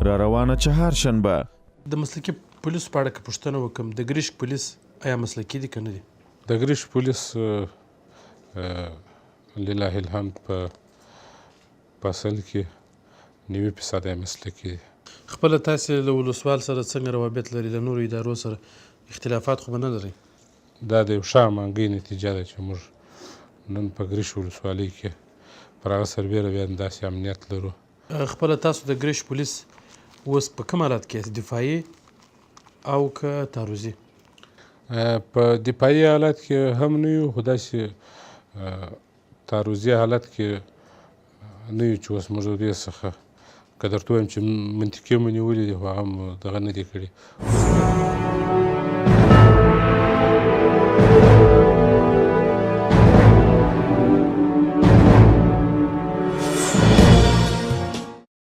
راروانه چهارشنبه. د مسلکي پولیسو په اړه که پوښتنه وکړم، د ګریشک پولیس ایا مسلکي دي که نه دي؟ د ګریشک پولیس لله الحمد په په اصل کې 90 فیصده یې مسلکي دي. خپله تاسې له ولسوال سره څنګه روابط لرئ، له نورو ادارو سره اختلافات خو به نه لرئ؟ دا د یو ښه هماهنګۍ نتیجه ده چې موږ نن په ګریش ولسوالۍ کې پر هغه سربېره بیا هم داسې امنیت لرو. خپله تاسو د ګریش پولیس اوس په کوم حالت کې یاست، دفاعي او که تعرضي؟ په دفاعي حالت کې هم نه یو، خو داسې تعرضي حالت کې نه یو چې اوس موږ د دې څخه که درته ووایم چې منطقې مو نیولې دي، خو هغه مو دغه نه دي کړي.